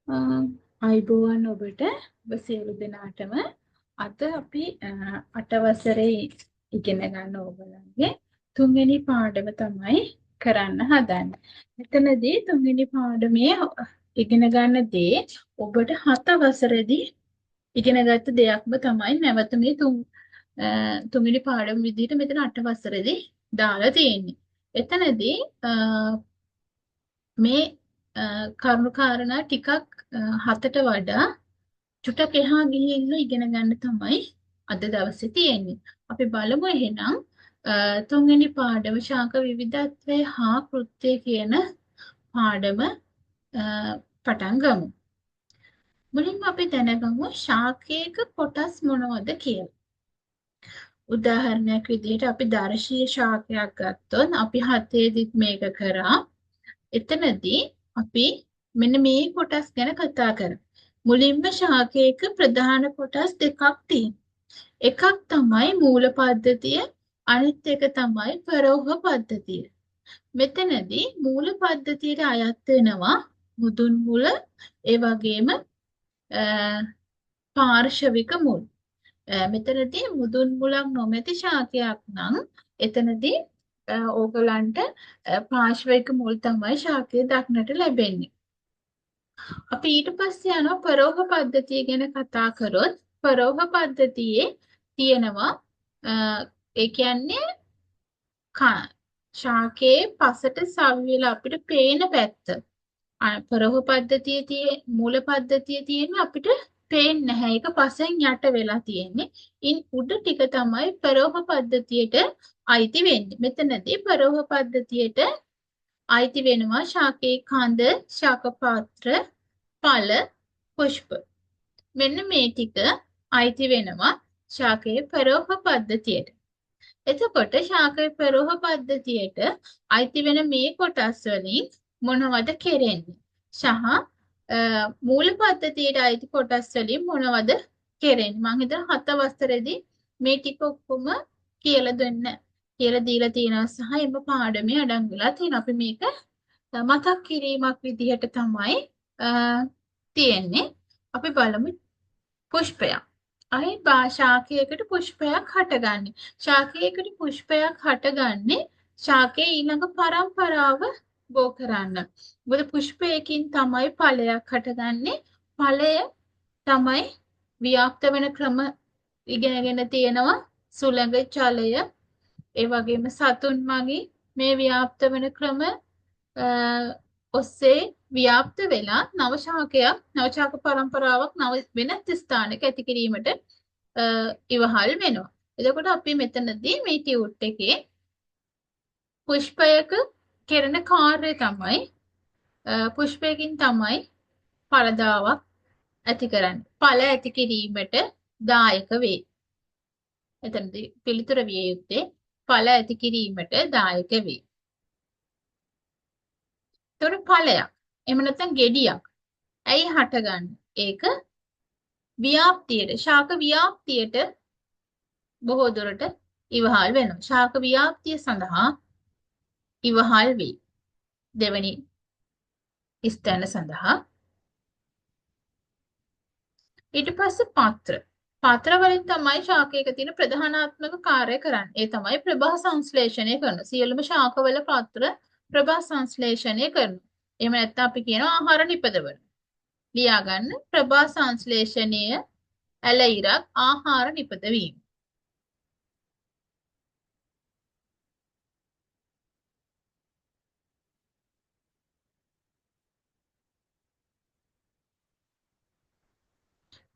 ආයුබෝවන් ඔබට, ඔබ සියලු දෙනාටම. අද අපි අට වසරේ ඉගෙන ගන්න ඕගොල්ලන්ගේ තුන්වෙනි පාඩම තමයි කරන්න හදන්නේ. මෙතනදී තුන්වෙනි පාඩමේ ඉගෙන ගන්න දේ ඔබට හත වසරේදී ඉගෙනගත්ත දෙයක්ම තමයි නැවත මේ තුන්වෙනි පාඩම විදිහට මෙතන අට වසරේදී දාලා තියෙන්නේ. එතනදී මේ කරුණු කාරණා ටිකක් හතට වඩා චුටක් එහා ගිහිල්ලා ඉගෙන ගන්න තමයි අද දවසේ තියෙන්නේ. අපි බලමු එහෙනම් තුන්වෙනි පාඩම ශාක විවිධත්වය හා කෘත්‍ය කියන පාඩම පටන් ගමු. මුලින්ම අපි දැනගමු ශාකයක කොටස් මොනවද කියලා. උදාහරණයක් විදිහට අපි දර්ශීය ශාකයක් ගත්තොත් අපි හතේදිත් මේක කරා. එතනදී අපි මෙන්න මේ කොටස් ගැන කතා කරමු. මුලින්ම ශාකයක ප්‍රධාන කොටස් දෙකක් තියෙනවා. එකක් තමයි මූල පද්ධතිය, අනිත් එක තමයි පරෝහ පද්ධතිය. මෙතනදී මූල පද්ධතියට අයත් වෙනවා මුදුන් මුල, ඒ වගේම පාර්ශවික මුල්. මෙතනදී මුදුන් මුලක් නොමැති ශාකයක් නම් එතනදී ඕගලන්ට පාර්ශ්වික මුල් තමයි ශාකය දක්නට ලැබෙන්නේ. අපි ඊට පස්සේ යනවා පරෝහ පද්ධතිය ගැන කතා කරොත් පරෝහ පද්ධතියේ තියෙනවා ඒ කියන්නේ ශාකයේ පසට සවි වෙලා අපිට පේන පැත්ත. පරෝහ පද්ධතියේ මූල පද්ධතියේ තියෙන අපිට පේන්නේ නැහැ. ඒක පසෙන් යට වෙලා තියෙන්නේ. ඉන් උඩ ටික තමයි පරෝහ පද්ධතියට අයිති වෙන්නේ. මෙතනදී පරෝහ පද්ධතියට අයිති වෙනවා ශාකයේ කඳ, ශාක පාත්‍ර, ඵල, පුෂ්ප. මෙන්න මේ ටික අයිති වෙනවා ශාකයේ පරෝහ පද්ධතියට. එතකොට ශාකයේ පරෝහ පද්ධතියට අයිති වෙන මේ කොටස් වලින් මොනවද කෙරෙන්නේ? සහ මූල පද්ධතියට අයිති කොටස් වලින් මොනවද කෙරෙන්නේ? මං හිතනවා හත වසරේදී මේ ටික ඔක්කොම කියලා දෙන්න කියලා දීලා තියෙනවා සහ එම පාඩමේ අඩංගු වෙලා තියෙනවා. අපි මේක මතක් කිරීමක් විදිහට තමයි තියෙන්නේ. අපි බලමු පුෂ්පයක්. අයි ශාකයකට පුෂ්පයක් හටගන්නේ. ශාකයකට පුෂ්පයක් හටගන්නේ ශාකයේ ඊළඟ පරම්පරාව බෝ කරන්න. මොකද පුෂ්පයකින් තමයි ඵලයක් හටගන්නේ. ඵලය තමයි ව්‍යාප්ත වෙන ක්‍රම ඉගෙනගෙන තියෙනවා. සුළඟ, ජලය, ඒ වගේම සතුන් මගින් මේ ව්‍යාප්ත වෙන ක්‍රම ඔස්සේ ව්‍යාප්ත වෙලා නව ශාකයක්, නව ශාක පරම්පරාවක් නව වෙනත් ස්ථානයක ඇති කිරීමට ඉවහල් වෙනවා. එතකොට අපි මෙතනදී මේ ටියුට් එකේ පුෂ්පයක කෙරෙන කාර්යය තමයි පුෂ්පයකින් තමයි ඵලදාවක් ඇති කරන්නේ. ඵල ඇති කිරීමට දායක වේ. එතනදී පිළිතුර විය යුත්තේ ඵල ඇති කිරීමට දායක වේ. එතකොට ඵලයක් එහෙම නැත්නම් ගෙඩියක් ඇයි හටගන්නේ? ඒක ව්‍යාප්තියට, ශාක ව්‍යාප්තියට බොහෝ දුරට ඉවහල් වෙනවා. ශාක ව්‍යාප්තිය සඳහා ඉවහල් වේ. දෙවැනි ස්ථාන සඳහා. ඊට පස්සේ පත්‍ර. පත්‍ර වලින් තමයි ශාකයක තියෙන ප්‍රධානාත්මක කාර්යය කරන්නේ. ඒ තමයි ප්‍රභා සංශ්ලේෂණය කරන. සියලුම ශාකවල පත්‍ර ප්‍රභා සංශ්ලේෂණය කරනවා. එහෙම නැත්නම් අපි කියනවා ආහාර නිපදවන. ලියා ගන්න ප්‍රභා සංශ්ලේෂණය ඇල ඉරක් ආහාර නිපදවීම.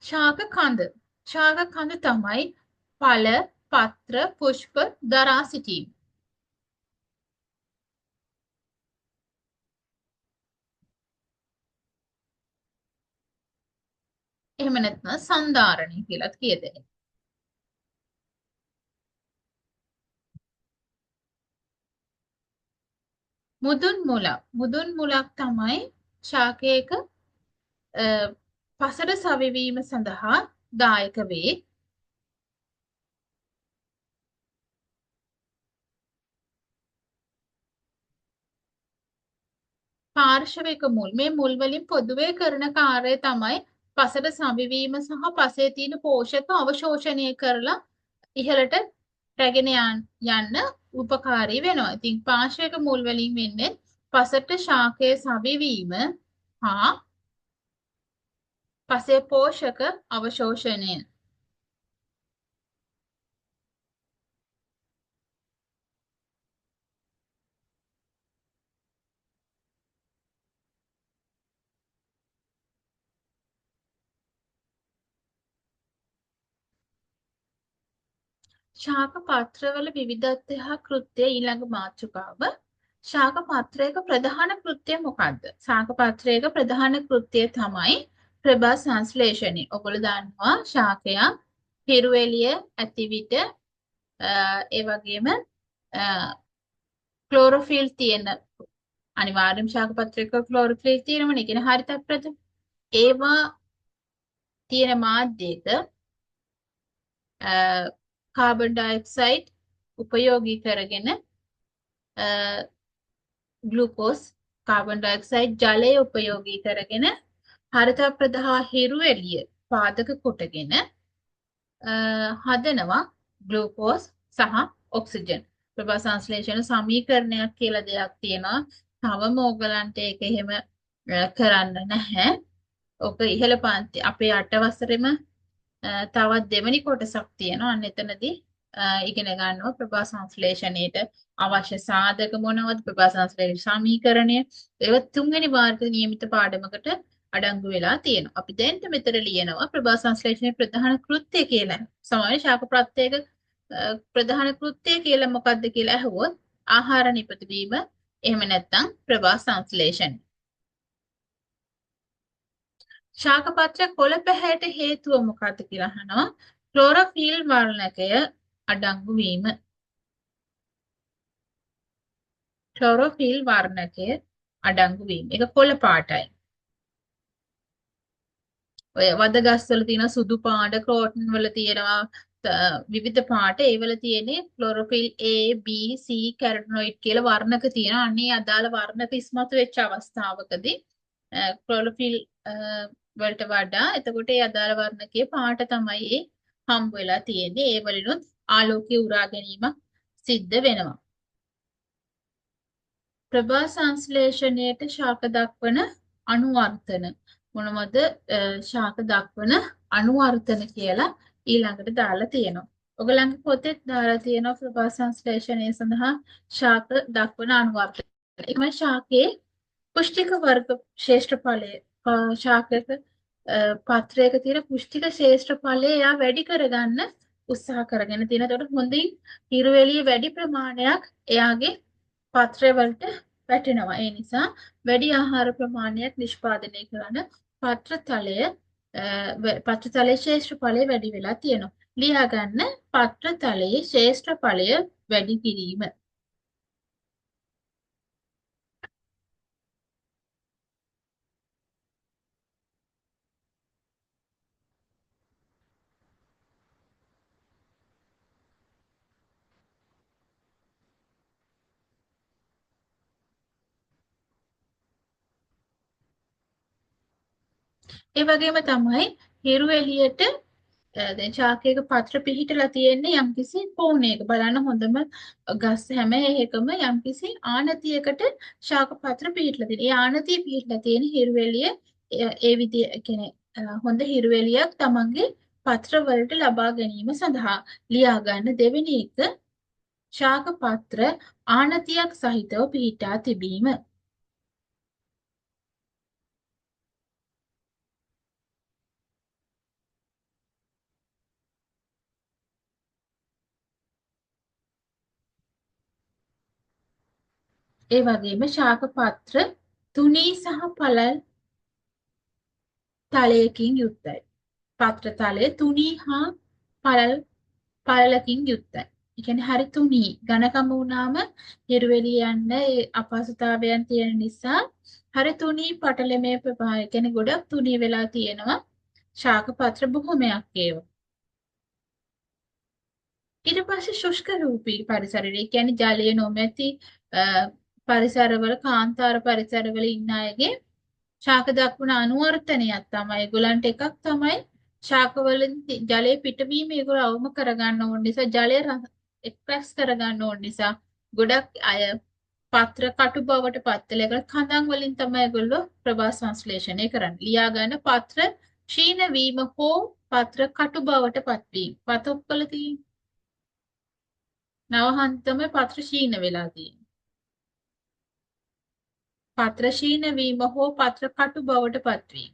ශාක කඳ. ශාක කඳ තමයි ඵල, පත්‍ර, පුෂ්ප දරා සිටීම. එහෙම නැත්නම් සන්ධාරණය කියලාත් කියදෙයි. මුදුන් මුලක්. මුදුන් මුලක් තමයි ශාකයක පසට සවිවීම සඳහා දායක වේ. පාර්ශවික මුල්. මේ මුල් වලින් පොදුවේ කරන කාර්යය තමයි පසට සවිවීම සහ පසේ තියෙන පෝෂක අවශෝෂණය කරලා ඉහළට රැගෙන යන්න උපකාරී වෙනවා. ඉතින් පාර්ශවික මුල් වලින් වෙන්නේ පසට ශාකය සවිවීම හා පසේ පෝෂක අවශෝෂණය. ශාක පත්‍රවල විවිධත්වය හා කෘත්‍ය ඊළඟ මාතෘකාව. ශාක පත්‍රයක ප්‍රධාන කෘත්‍යය මොකද්ද? ශාක පත්‍රයක ප්‍රධාන කෘත්‍යය තමයි ප්‍රභා සංශ්ලේෂණය. ඔයගොල්ලෝ දන්නවා ශාකයක් හිරු එළිය ඇති විට ඒ වගේම ක්ලෝරොෆිල් තියෙන අනිවාර්යයෙන්ම ශාක පත්‍රයක ක්ලෝරොෆිල් තියෙනවනේ. ඒ කියන්නේ හරිත ප්‍රද. ඒවා තියෙන මාධ්‍යයක කාබන් ඩයොක්සයිඩ් උපයෝගී කරගෙන ග්ලූකෝස් කාබන් ඩයොක්සයිඩ් ජලය උපයෝගී කරගෙන හරිත ප්‍රදහා හිරු එළිය පාදක කොටගෙන හදනවා ග්ලූකෝස් සහ ඔක්සිජන්. ප්‍රභා සංශ්ලේෂණ සමීකරණයක් කියලා දෙයක් තියෙනවා. තවම ඕගලන්ට ඒක එහෙම කරන්න නැහැ. ඔක ඉහළ පන්ති අපේ 8 වසරෙම තවත් දෙවෙනි කොටසක් තියෙනවා. අන්න එතනදී ඉගෙන ගන්නවා ප්‍රභා සංශ්ලේෂණයට අවශ්‍ය සාධක මොනවද, ප්‍රභා සංශ්ලේෂණ සමීකරණය. ඒවා තුන්වෙනි වාර්ග නියමිත පාඩමකට අඩංගු වෙලා තියෙනවා. අපි දැන් මෙතන ලියනවා ප්‍රභා සංශ්ලේෂණයේ ප්‍රධාන කෘත්‍ය කියලා. සමාන ශාක ප්‍රත්‍යයක ප්‍රධාන කෘත්‍ය කියලා මොකද්ද කියලා ඇහුවොත් ආහාර නිපදවීම, එහෙම නැත්නම් ප්‍රභා සංශ්ලේෂණය. ශාක පත්‍ර කොළ පැහැයට හේතුව මොකද්ද කියලා අහනවා. ක්ලෝරොෆිල් වර්ණකය අඩංගු වීම. ක්ලෝරොෆිල් වර්ණකය අඩංගු වීම. ඒක කොළ පාටයි. ඔය වදගස් වල තියෙන සුදු පාට, ක්‍රෝටන් වල තියෙනවා විවිධ පාට. ඒ වල තියෙන්නේ ක්ලෝරොෆිල් A, B, C කැරොටිනොයිඩ් කියලා වර්ණක තියෙනවා. අන්නේ අදාළ වර්ණක ඉස්මතු වෙච්ච අවස්ථාවකදී ක්ලෝරොෆිල් වලට වඩා එතකොට ඒ අදාළ වර්ණකයේ පාට තමයි ඒ හම්බ වෙලා තියෙන්නේ. ඒ වලිනුත් ආලෝකය උරා ගැනීමක් සිද්ධ වෙනවා. ප්‍රභා සංශ්ලේෂණයට ශාක දක්වන අනුවර්තන මොනවද? ශාක දක්වන අනුවර්තන කියලා ඊළඟට දාලා තියෙනවා. ඔයගලන්ගේ පොතෙත් දාලා තියෙනවා ප්‍රභා සංශ්ලේෂණය සඳහා ශාක දක්වන අනුවර්තන. ඒකම ශාකයේ පුෂ්ටික වර්ග ශ්‍රේෂ්ඨ ඵලය, ශාකයක පත්‍රයක තියෙන පුෂ්ටික ශ්‍රේෂ්ඨ ඵලය එයා වැඩි කරගන්න උත්සාහ කරගෙන තියෙනවා. එතකොට හොඳින් හිරු එළිය වැඩි ප්‍රමාණයක් එයාගේ පත්‍රය වලට වැටෙනවා. ඒ නිසා වැඩි ආහාර ප්‍රමාණයක් නිෂ්පාදනය කරන පත්‍රතලයේ ශ්‍රේෂ්ඨ ඵලය වැඩි වෙලා තියෙනවා. ලියා ගන්න පත්‍රතලයේ ශ්‍රේෂ්ඨ ඵලය වැඩි කිරීම. ඒ වගේම තමයි හිරු එළියට දැන් ශාකයක පත්‍ර පිහිටලා තියෙන්නේ යම්කිසි කෝණයක. බලන්න හොඳම ගස් හැම එකම යම්කිසි ආනතියකට ශාක පත්‍ර පිහිටලා තියෙනවා. ඒ ආනතිය පිහිටලා තියෙන හිරු එළිය ඒ විදිය, ඒ කියන්නේ, හොඳ හිරු එළියක් තමන්ගේ පත්‍ර වලට ලබා ගැනීම සඳහා ලියා ගන්න දෙවෙනි එක ශාක පත්‍ර ආනතියක් සහිතව පිහිටා තිබීම. ඒ වගේම ශාක පත්‍ර තුනී සහ පළල් තලයකින් යුක්තයි. පත්‍ර තලය තුනී හා පළලකින් යුක්තයි. ඒ කියන්නේ හරි තුනී ඝනකම වුණාම හිරු එළිය යන්න ඒ අපහසුතාවයන් තියෙන නිසා හරි තුනී පටලමේ ප්‍රභාවය. ඒ කියන්නේ ගොඩක් තුනී වෙලා තියෙනවා ශාක පත්‍ර බොහොමයක් ඒවා. ඊට පස්සේ ශුෂ්ක රූපී පරිසරය. ඒ කියන්නේ ජලය නොමැති පරිසරවල කාන්තාර පරිසරවල ඉන්න අයගේ ශාක දක්වන අනුවර්තනයක් තමයි ඒගොල්ලන්ට එකක් තමයි ශාක වලින් ජලය පිටවීම ඒගොල්ලෝ අවම කරගන්න ඕන නිසා ජලය එක්ස්ප්‍රෙස් කරගන්න ඕන නිසා ගොඩක් අය පත්‍ර කටු බවට පත් වෙලා ඒගොල්ලෝ කඳන් වලින් තමයි ඒගොල්ලෝ ප්‍රභා සංශ්ලේෂණය කරන්නේ. ලියා ගන්න පත්‍ර ක්ෂීණ වීම හෝ පත්‍ර කටු බවට පත්වීම. පතොක්කල තියෙන්නේ. නවහන්ත තමයි පත්‍ර ක්ෂීණ වෙලා තියෙන්නේ. පත්‍ර ක්ෂීණ වීම හෝ පත්‍ර කටු බවට පත්වීම.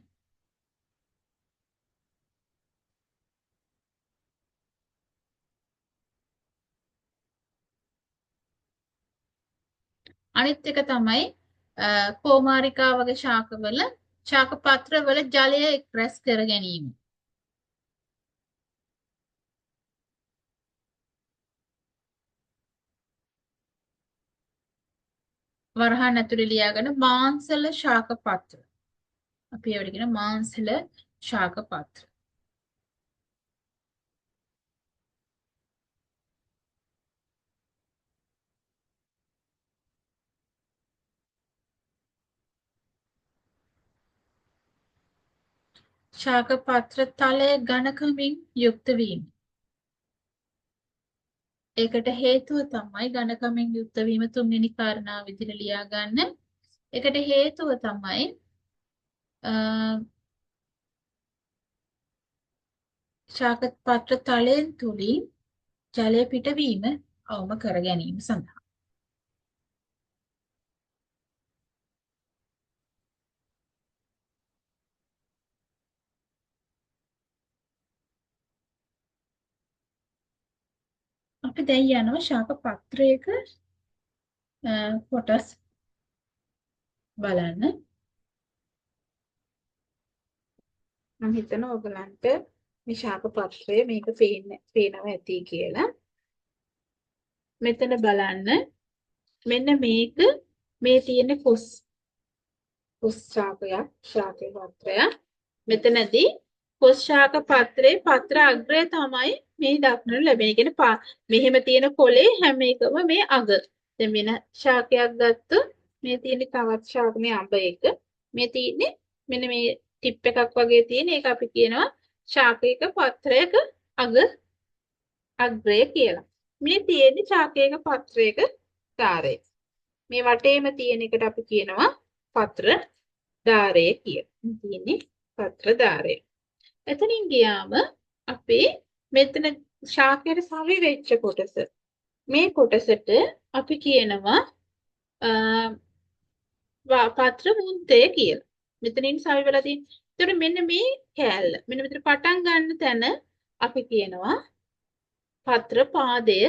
අනිත් එක තමයි කෝමාරිකා වගේ ශාකවල ශාක පත්‍රවල ජලය එක් රැස් කර ගැනීම. වරහන් ඇතුලේ ලියාගන්න මාංශල ශාක පත්‍ර. අපි ඒවට කියන මාංශල ශාක පත්‍ර. ශාක පත්‍ර තලය ඝනකමින් යුක්ත වීම. ඒකට හේතුව තමයි ඝනකමින් යුක්ත වීම තුන්වෙනි කාරණාව විදිහට ලියා ගන්න. ඒකට හේතුව තමයි ශාක පත්‍ර තලයෙන් තුලින් ජලය පිටවීම අවම කර ගැනීම සඳහා. අපි දැන් යනවා ශාක පත්‍රයක කොටස් බලන්න. මම හිතනවා ඔයගලන්ට මේ ශාක පත්‍රය මේක පේනවා ඇති කියලා. මෙතන බලන්න මෙන්න මේක මේ තියෙන කොස් ශාකයක් ශාක පත්‍රයක්. මෙතනදී කොස් ශාක පත්‍රයේ පත්‍ර අග්‍රය තමයි මේ දක්නට ලැබෙන්නේ. කියන්නේ මෙහෙම තියෙන කොලේ හැම එකම මේ අග. දැන් වෙන ශාකයක් ගත්තොත් මේ තියෙන තවත් ශාක මේ අඹ එක. මේ තියෙන්නේ මෙන්න මේ ටිප් එකක් වගේ තියෙන ඒක අපි කියනවා ශාකයක පත්‍රයක අග්‍රය කියලා. මේ තියෙන්නේ ශාකයක පත්‍රයක ධාරය. මේ වටේම තියෙන එකට අපි කියනවා පත්‍ර ධාරය කියලා. මේ තියෙන්නේ පත්‍ර ධාරය. එතනින් ගියාම අපි මෙතන ශාකයට සවි වෙච්ච කොටස මේ කොටසට අපි කියනවා පත්‍ර මුන්තය කියලා. මෙතනින් සවි වෙලා තියෙන. එතකොට මෙන්න මේ කෑල්ල මෙන්න මෙතන පටන් ගන්න තැන අපි කියනවා පත්‍ර පාදය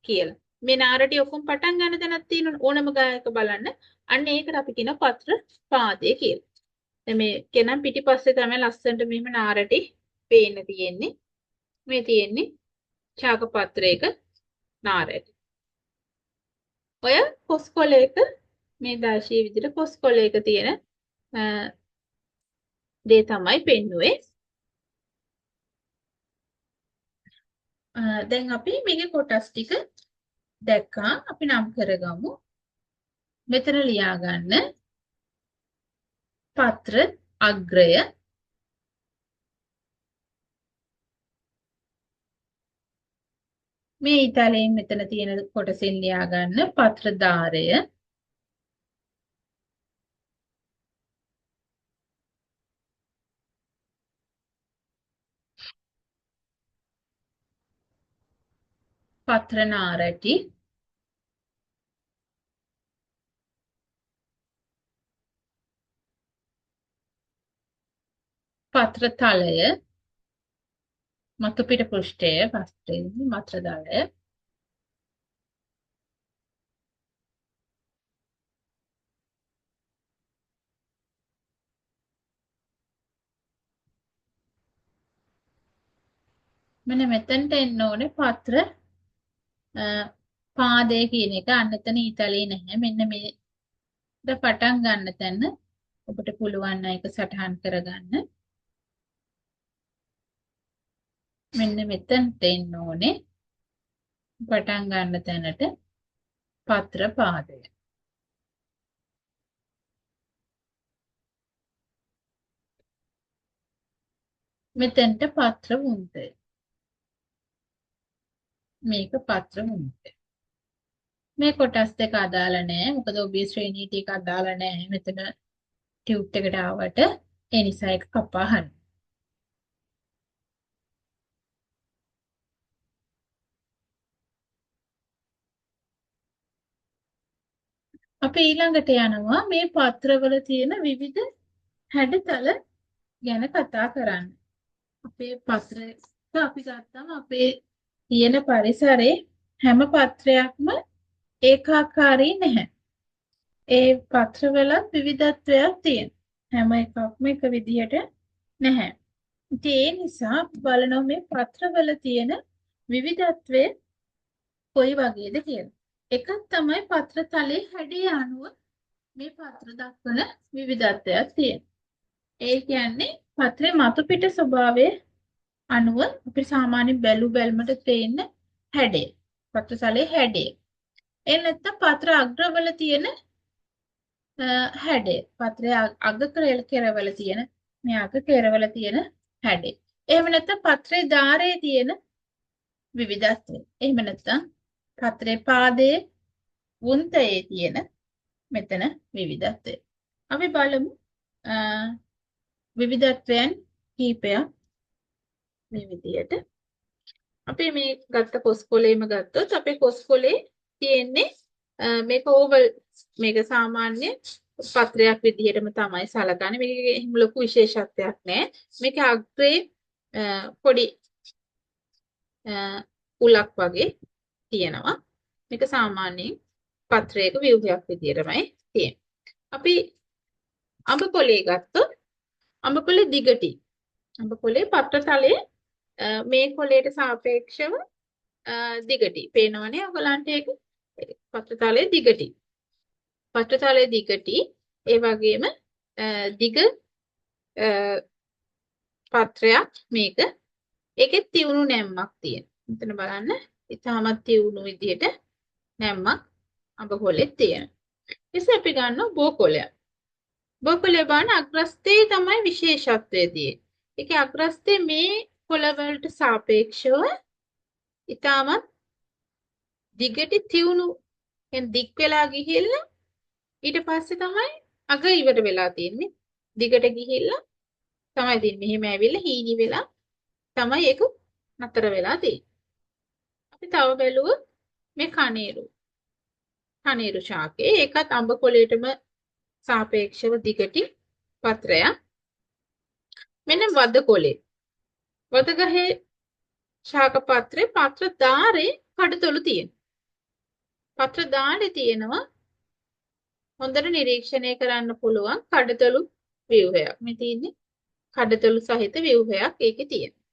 කියලා. මේ නාරටි ඔක්කොම පටන් ගන්න තැනක් තියෙනවනේ ඕනම ගායක බලන්න. අන්න ඒකට අපි කියනවා පත්‍ර පාදය කියලා. දැන් මේ කෙනම් පිටිපස්සේ තමයි ලස්සනට මෙහෙම නාරටි පේන්න තියෙන්නේ. මේ තියෙන්නේ ශාක පත්‍රයක නාරටි. ඔය කොස් කොළයක මේ දාශිය විදිහට කොස් කොළයක තියෙන දේ තමයි පෙන්නුවේ. දැන් අපි මේකේ කොටස් ටික දැක්කා. අපි නම් කරගමු. මෙතන ලියා ගන්න පත්‍ර අග්‍රය මේ ඊතලයෙන් මෙතන තියෙන කොටසෙන් ලියා ගන්න පත්‍ර ධාරය පත්‍ර නාරටි පත්‍ර තලය මතු පිට පෘෂ්ඨය පත්‍රයේ පත්‍ර දලය මෙන්න මෙතනට එන්න ඕනේ පත්‍ර පාදය කියන එක. අන්න එතන ඊතලේ නැහැ. මෙන්න මේ පටන් ගන්න තැන ඔබට පුළුවන් නම් ඒක සටහන් කරගන්න. මෙන්න මෙතනට එන්න ඕනේ පටන් ගන්න තැනට පත්‍ර පාදය. මෙතෙන්ට පත්‍ර වුන්තය. මේක පත්‍ර වුන්තය. මේ කොටස් දෙක අදාළ නෑ. මොකද ඔබේ ශ්‍රේණියට ඒක අදාළ නෑ. මෙතන ටියුට් එකට ආවට ඒ නිසා ඒක කපා හරින්න. අපි ඊළඟට යනවා මේ පත්‍රවල තියෙන විවිධ හැඩතල ගැන කතා කරන්න. අපේ පත්‍ර අපි ගත්තම අපේ තියෙන පරිසරේ හැම පත්‍රයක්ම ඒකාකාරී නැහැ. ඒ පත්‍රවලත් විවිධත්වයක් තියෙනවා. හැම එකක්ම එක විදිහට නැහැ. ඉතින් ඒ නිසා අපි බලනවා මේ පත්‍රවල තියෙන විවිධත්වය කොයි වගේද කියලා. එකක් තමයි පත්‍ර තලයේ හැඩය අනුව මේ පත්‍ර දක්වන විවිධත්වයක් තියෙනවා. ඒ කියන්නේ පත්‍රයේ මතු පිට ස්වභාවය අනුව අපි සාමාන්‍යයෙන් බැලු බැල්මට පේන හැඩය. පත්‍ර තලයේ හැඩය. ඒ නැත්නම් පත්‍ර අග්‍රවල තියෙන හැඩය. පත්‍රයේ අග කෙරවල තියෙන මේ අග කෙරවල තියෙන හැඩය. එහෙම නැත්නම් පත්‍රයේ ධාරයේ තියෙන විවිධත්වය. එහෙම නැත්නම් පත්‍රයේ පාදයේ වුන්තයේ තියෙන මෙතන විවිධත්වය. අපි බලමු විවිධත්වයන් කීපයක් මේ විදියට. අපි මේ ගත්ත කොස් කොලේම ගත්තොත් අපේ කොස් කොලේ තියෙන්නේ මේක ඕවල්, මේක සාමාන්‍ය පත්‍රයක් විදිහටම තමයි සලකන්නේ. මේකේ එහෙම ලොකු විශේෂත්වයක් නෑ. මේක අග්‍රේ පොඩි උලක් වගේ තියෙනවා. මේක සාමාන්‍යයෙන් පත්‍රයක ව්‍යුහයක් විදිහටමයි තියෙන්නේ. අපි අඹ කොලේ ගත්තොත් අඹ කොලේ දිගටි. අඹ කොලේ පත්‍ර තලයේ මේ කොලේට සාපේක්ෂව දිගටි. පේනවනේ ඔයගලන්ට ඒක පත්‍ර තලයේ දිගටි. පත්‍ර තලයේ දිගටි. ඒ වගේම දිග පත්‍රයක් මේක. ඒකෙත් තියුණු නැම්මක් තියෙනවා. මෙතන බලන්න ඉතාමත් තියුණු විදිහට නැම්මක් අඹ කොලෙත් තියෙනවා. ඊට අපි ගන්නවා බෝ කොලයක්. බෝ කොලේ බලන්න අග්‍රස්තේ තමයි විශේෂත්වය තියෙන්නේ. ඒකේ අග්‍රස්තේ මේ කොළ වලට සාපේක්ෂව ඉතාමත් දිගටි තියුණු, يعني දික් වෙලා ගිහිල්ලා ඊට පස්සේ තමයි අග ඉවර වෙලා තියෙන්නේ. දිගට ගිහිල්ලා තමයි තියෙන්නේ. මෙහෙම ඇවිල්ලා හීනි වෙලා තමයි ඒක නතර වෙලා තියෙන්නේ. අපි තව බැලුවොත් මේ කනේරු. කනේරු ශාකේ ඒකත් අඹ කොළයටම සාපේක්ෂව දිගටි පත්‍රයක්. මෙන්න වද කොළේ. වද ගහේ ශාක පත්‍රේ පත්‍ර ධාරේ කඩතොළු තියෙනවා. පත්‍ර ධාරේ තියෙනවා හොඳට නිරීක්ෂණය කරන්න පුළුවන් කඩතොළු ව්‍යුහයක්. මේ තියෙන්නේ කඩතොළු සහිත ව්‍යුහයක් ඒකේ තියෙනවා.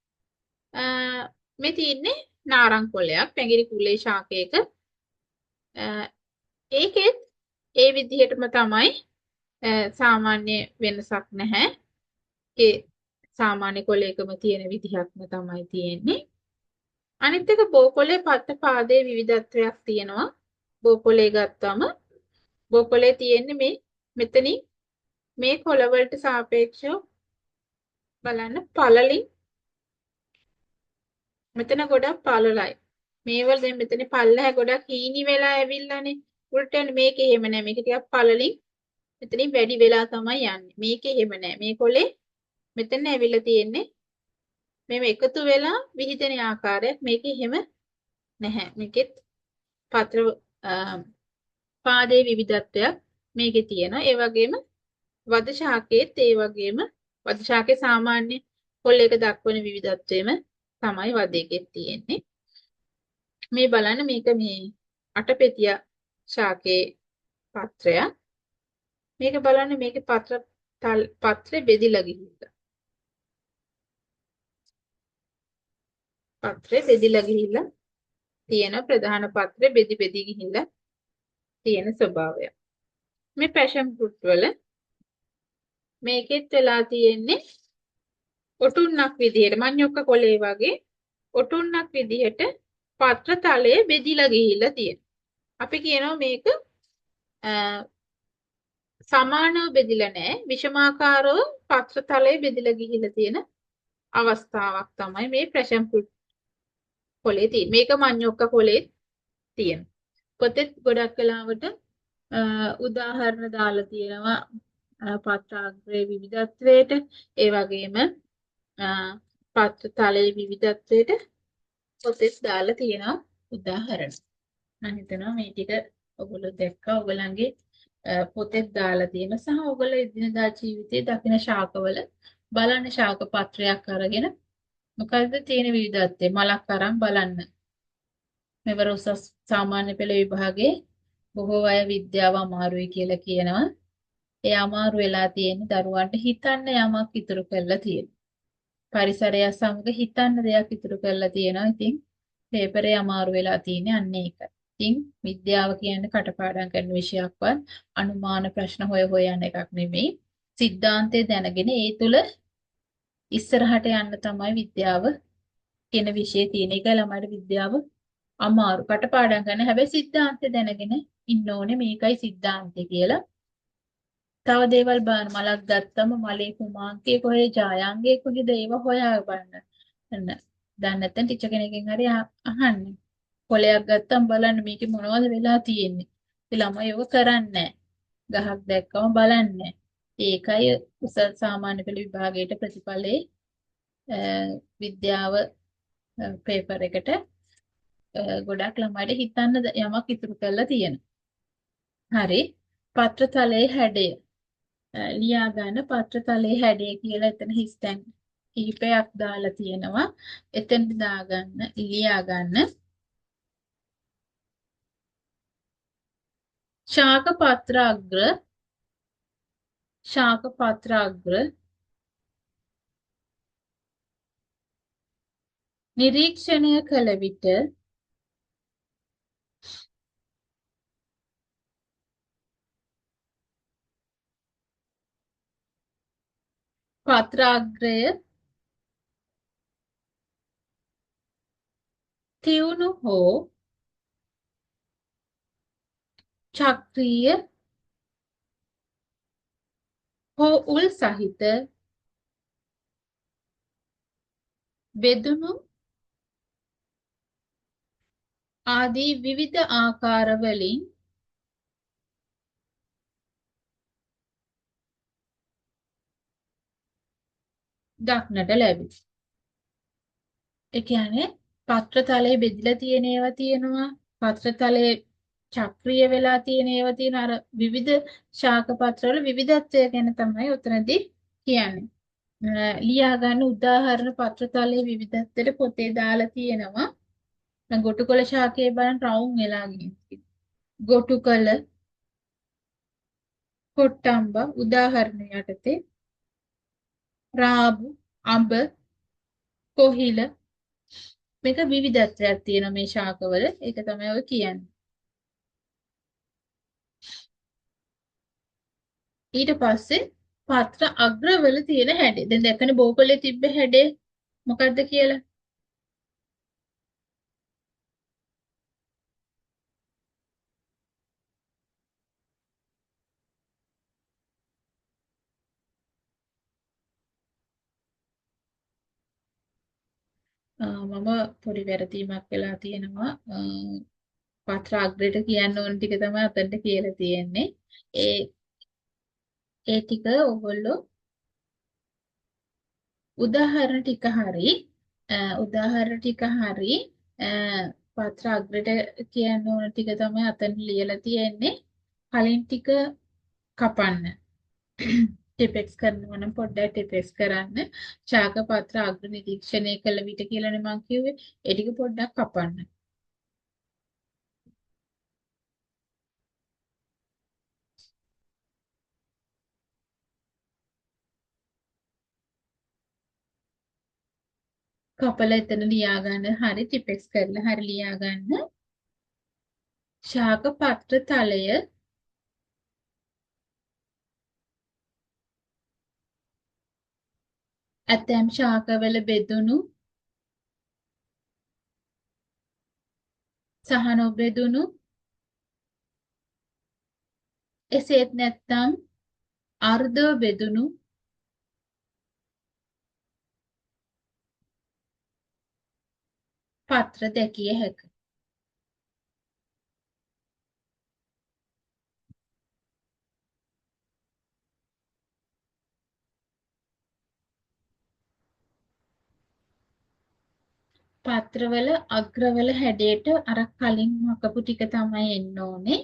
මේ තියෙන්නේ නාරං කොළයක්, පැඟිරි කුලේ ශාකයක. ඒකෙත් ඒ විදිහටම තමයි, සාමාන්‍ය වෙනසක් නැහැ. ඒ සාමාන්‍ය කොළයකම තියෙන විදිහක්ම තමයි තියෙන්නේ. අනිත් එක බෝ කොළේ පත්ත පාදයේ විවිධත්වයක් තියෙනවා. බෝ කොළේ ගත්තම බෝ කොළේ තියෙන්නේ මේ මෙතනින් මේ කොළ වලට සාපේක්ෂව බලන්න පළලින් මෙතන ගොඩක් පළලයි. මේවල දැන් මෙතන පල්ලහැ ගොඩක් හීනි වෙලා ඇවිල්ලානේ. උඩට යන්නේ. මේකේ එහෙම නෑ. මේක ටිකක් පළලින් මෙතනින් වැඩි වෙලා තමයි යන්නේ. මේකේ එහෙම නෑ. මේ කොලේ මෙතන ඇවිල්ලා තියෙන්නේ මේව එකතු වෙලා විහිදෙන ආකාරයක්. මේකේ එහෙම නැහැ. මේකෙත් පත්‍ර පාදයේ විවිධත්වයක් මේකේ තියෙනවා. ඒ වගේම වද ශාකයේත් ඒ වගේම වද ශාකයේ සාමාන්‍ය කොළ එක දක්වන විවිධත්වයම තමයි වදයකෙත් තියෙන්නේ. මේ බලන්න මේක මේ අටපෙතිය ශාකයේ පත්‍රය. මේක බලන්න මේකේ පත්‍රේ බෙදිලා ගිහිල්ලා. පත්‍රේ බෙදිලා ගිහිල්ලා තියෙන ප්‍රධාන පත්‍රේ බෙදි බෙදි ගිහිල්ලා තියෙන ස්වභාවය. මේ පැෂන් ෆෘට් වල මේකෙත් වෙලා තියෙන්නේ ඔටුන්නක් විදිහට මඤ්ඤොක්ක කොලේ වගේ ඔටුන්නක් විදිහට පත්‍ර තලයේ බෙදිලා ගිහිල්ලා තියෙනවා. අපි කියනවා මේක සමානව බෙදිලා නෑ, විෂමාකාරව පත්‍ර තලයේ බෙදිලා ගිහිල්ලා තියෙන අවස්ථාවක් තමයි මේ පැෂන් ෆෘට් කොලේ තියෙන්නේ. මේක මඤ්ඤොක්ක කොලේ තියෙනවා. පොතෙත් ගොඩක් වෙලාවට උදාහරණ දාලා තියෙනවා පත්‍රාග්‍රයේ විවිධත්වයට, ඒ වගේම පත්‍ර තලයේ විවිධත්වයට පොතෙත් දාලා තියෙනවා උදාහරණ. මම හිතනවා මේ ටික ඔයගොල්ලෝ දැක්කා. ඔයගොල්ලන්ගේ පොතෙත් දාලා තියෙන සහ ඔයගොල්ලෝ එදිනදා ජීවිතයේ දකින ශාකවල බලන්න ශාක පත්‍රයක් අරගෙන මොකද්ද තියෙන විවිධත්වය මලක් අරන් බලන්න. මෙවර උසස් සාමාන්‍ය පෙළ විභාගයේ බොහෝ අය විද්‍යාව අමාරුයි කියලා කියනවා. ඒ අමාරු වෙලා තියෙන්නේ දරුවන්ට හිතන්න යමක් ඉතුරු කරලා තියෙනවා. පරිසරය සමග හිතන්න දෙයක් ඉතුරු කරලා තියෙනවා. ඉතින් පේපරේ අමාරු වෙලා තියෙන්නේ අන්න ඒකයි. ඉතින් විද්‍යාව කියන්නේ කටපාඩම් කරන විෂයක්වත් අනුමාන ප්‍රශ්න හොය හොය යන එකක් නෙමෙයි. සිද්ධාන්තය දැනගෙන ඒ තුල ඉස්සරහට යන්න තමයි විද්‍යාව කියන විෂය තියෙන. ඒකයි ළමයිට විද්‍යාව අමාරු. කටපාඩම් කරන හැබැයි සිද්ධාන්තය දැනගෙන ඉන්න ඕනේ මේකයි සිද්ධාන්තය කියලා. තව දේවල් බලන්න. මලක් ගත්තම මලේ කුමාංකය කොහෙද, ජායාංගය කොහෙද, ඒව හොයා බලන්න. එන්න. දැන් නැත්නම් ටීචර් කෙනෙක්ගෙන් හරි අහන්න. කොලයක් ගත්තම බලන්න මේකේ මොනවද වෙලා තියෙන්නේ. ඉතින් ළමයි ඒව කරන්නේ නැහැ. ගහක් දැක්කම බලන්නේ. ඒකයි උසස් සාමාන්‍ය පෙළ විභාගයට ප්‍රතිඵලේ විද්‍යාව පේපර් එකට ගොඩක් ළමයිට හිතන්න යමක් ඉතුරු කරලා තියෙනවා. හරි. පත්‍රතලයේ හැඩය ලියා ගන්න. පත්‍රතලයේ හැඩය කියලා එතන හිස්තැන් කිහිපයක් දාලා තියෙනවා. එතෙන්ට දාගන්න, ලියා ගන්න. ශාක පත්‍ර අග්‍ර, ශාක පත්‍ර අග්‍ර නිරීක්ෂණය කළ විට පත්‍රාග්‍රය තියුණු හෝ චක්‍රීය හෝ උල් සහිත බෙදුණු ආදී විවිධ ආකාරවලින් දක්නට ලැබේ. ඒ කියන්නේ පත්‍රතලයේ බෙදලා තියෙන ඒවා තියෙනවා, පත්‍රතලයේ චක්‍රීය වෙලා තියෙන ඒවා තියෙන, අර විවිධ ශාක පත්‍රවල විවිධත්වය ගැන තමයි උතනදී කියන්නේ. ලියා ගන්න උදාහරණ පත්‍රතලයේ විවිධත්වයට පොතේ දාලා තියෙනවා. දැන් ගොටුකොළ ශාකයේ බලන්න රවුම් වෙලා ගිහින් තියෙනවා. ගොටුකොළ, කොට්ටම්බ උදාහරණ යටතේ රාබු, අඹ, කොහිල මේක විවිධත්වයක් තියෙනවා මේ ශාකවල. ඒක තමයි ඔය කියන්නේ. ඊට පස්සේ පත්‍ර අග්‍රවල තියෙන හැඩය. දැන් දැක්කනේ බෝකලේ තිබ්බ හැඩය මොකද්ද කියලා? මම පොඩි වැරදීමක් වෙලා තියෙනවා. පත්‍ර අග්‍රයට කියන්න ඕන ටික තමයි අතනට කියලා තියෙන්නේ. ඒ ටික ඔයගොල්ලෝ උදාහරණ ටික හරි, උදාහරණ ටික හරි, පත්‍ර අග්‍රයට කියන්න ඕන ටික තමයි අතන ලියලා තියෙන්නේ. කලින් ටික කපන්න. ටිපෙක්ස් කරනවා නම් පොඩ්ඩක් ටිපෙක්ස් කරන්න. ශාක පත්‍ර අග්‍ර නිරීක්ෂණය කළ විට කියලානේ මං කිව්වේ. ඒ ටික පොඩ්ඩක් කපන්න. කපලා එතන ලියා ගන්න. හරි, ටිපෙක්ස් කරලා හරි ලියා ගන්න. ශාක පත්‍ර තලය ඇතැම් ශාකවල බෙදුණු සහ නොබෙදුණු එසේත් නැත්නම් අර්ධව බෙදුණු පත්‍ර දැකිය හැක. පත්‍රවල අග්‍රවල හැඩයට අර කලින් මකපු ටික තමයි එන්න ඕනේ.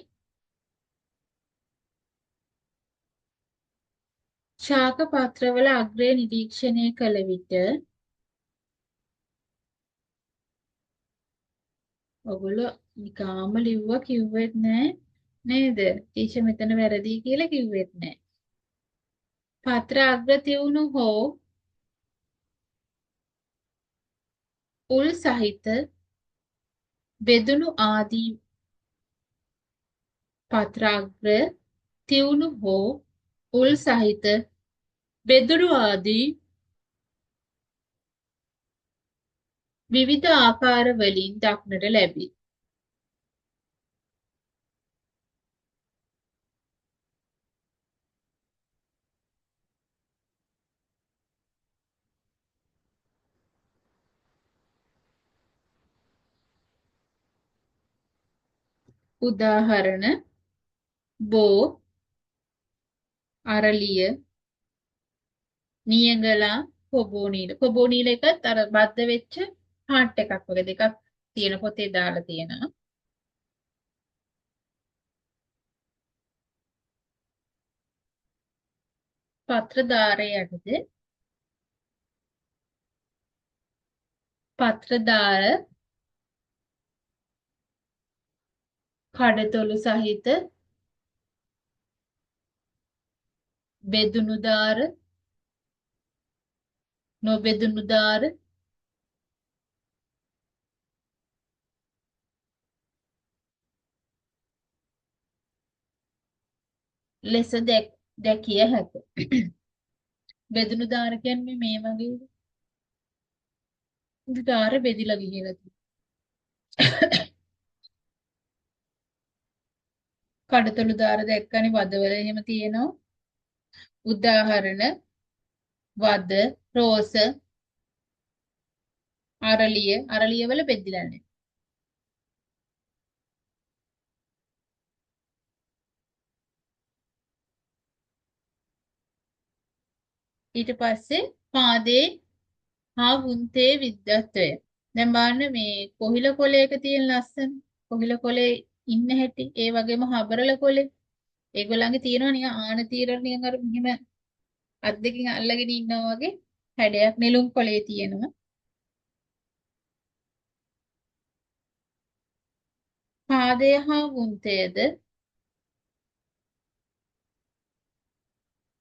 ශාක පත්‍රවල අග්‍රය නිරීක්ෂණය කළ විට ඔගොල්ලෝ නිකාම ලිව්වා කිව්වෙත් නෑ නේද? ටීචර් මෙතන වැරදි කියලා කිව්වෙත් නෑ. පත්‍ර අග්‍ර තියුණු හෝ උල් සහිත බෙදුණු ආදී පත්‍ර අග්‍ර තියුණු හෝ උල් සහිත බෙදුණු ආදී විවිධ ආකාර වලින් දක්නට ලැබේ. උදාහරණ බෝ, අරලිය, නියඟලා, කොබෝ නීල. කොබෝ නීල එකත් අර බද්ධ වෙච්ච හાર્ට් එකක් වගේ දෙකක් තියෙන පොතේ දාලා තියෙනවා. පත්‍ර ධාරය යටතේ පත්‍ර ධාර කඩතොළු සහිත බෙදුණු දාර නොබෙදුණු දාර ලෙස දැකිය හැක. බෙදුණු දාර කියන්නේ මේ වගේ දාර බෙදිලා ගිහිලා තියෙනවා. කඩතොළු දාර දැක්කනේ වදවල එහෙම තියෙනවා. උදාහරණ වද, රෝස, අරලිය, අරලිය වල බෙදිලා නැහැ. ඊට පස්සේ පාදේ හා වුන්තේ විද්‍යත්වය. දැන් බලන්න මේ කොහිල කොලයක තියෙන ලස්සන කොහිල කොලේ ඉන්න හැටි, ඒ වගේම හබරල කොලේ ඒගොල්ලන්ගේ තියෙනවා නිකන් ආන තීරණ නිකන් අර මෙහෙම අත් දෙකකින් අල්ලගෙන ඉන්නවා වගේ හැඩයක් නෙළුම් කොලේ තියෙනවා. පාදය හා වුන්තයද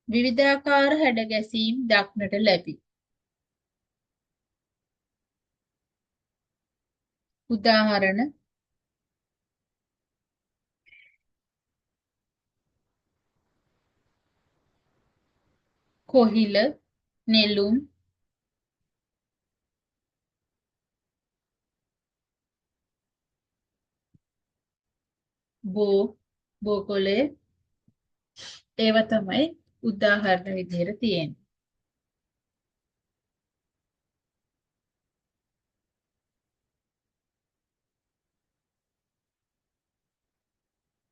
විවිධාකාර හැඩ ගැසීම් දක්නට ලැබේ. උදාහරණ කොහිල, නෙළුම්, බෝ, බෝකොලේ ඒවා තමයි උදාහරණ විදිහට තියෙන්නේ.